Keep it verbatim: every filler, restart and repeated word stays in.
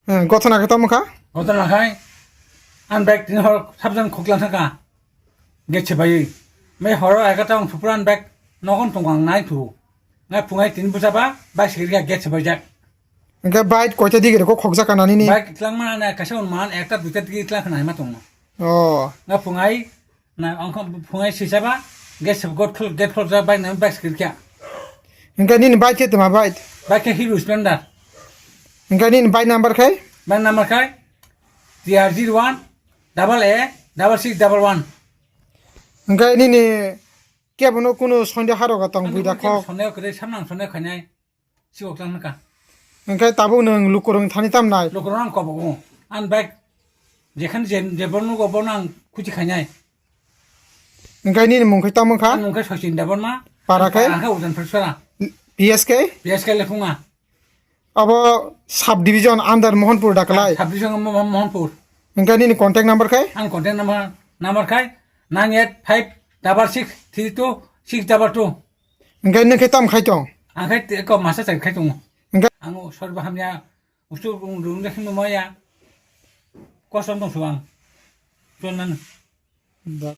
Eh, gothona khe tamo kha? Gothona khai, an bike tini hor sabjan khoklang thangkha. Gate se bai. Mai horo ekata ang thupran bike nogon tong ang nai thu. Ngai phungai tin busa ba, bike se gate se bai jak. Hingke bike koita dige ko khokjak kana nini? Bike tlang mana na kaisa on man ekta duita dige tlang khna ma tong. Oh. Ngai phungai Na, ang kha phungai sisaba, gas gate khol, gate khol ja bike na bike skir kya. Hingke nini bike khe tama bike? Bike khe Hero Splendor. Hingke nini bike number khai? Bike number khai T R zero one double A double six double one. Hingke nini kebono kunu sonde haro ga tong buida khok. Sonde kre samnang sonde khainai. Siwak tang naka. Hingke tabuk nwng lukurok thani tam nai? Lukurok ang kobogo. Ang bike jekhan je, je borno go borno ang khuchi khainai. Hingke nini mung khe tamo kha? Ang mung khe Sachin Debbarma. Para khe? Para khe Udan Phasora. P S K? P S K Lephunga. Abo sub division under Mohanpur daklai? Sub division Mo-, Mo-, Mohanpur. Hingke nini contact number khe? Ang contact number, number khe nine eight five double six three two six double two. Hingke nung khe tam khai tong? Ang khai te ko masa chai khai tongo. Hingke ang sorba hamya usu rung rung de khimo maya. Kosom tong suang. Chon nan. Da.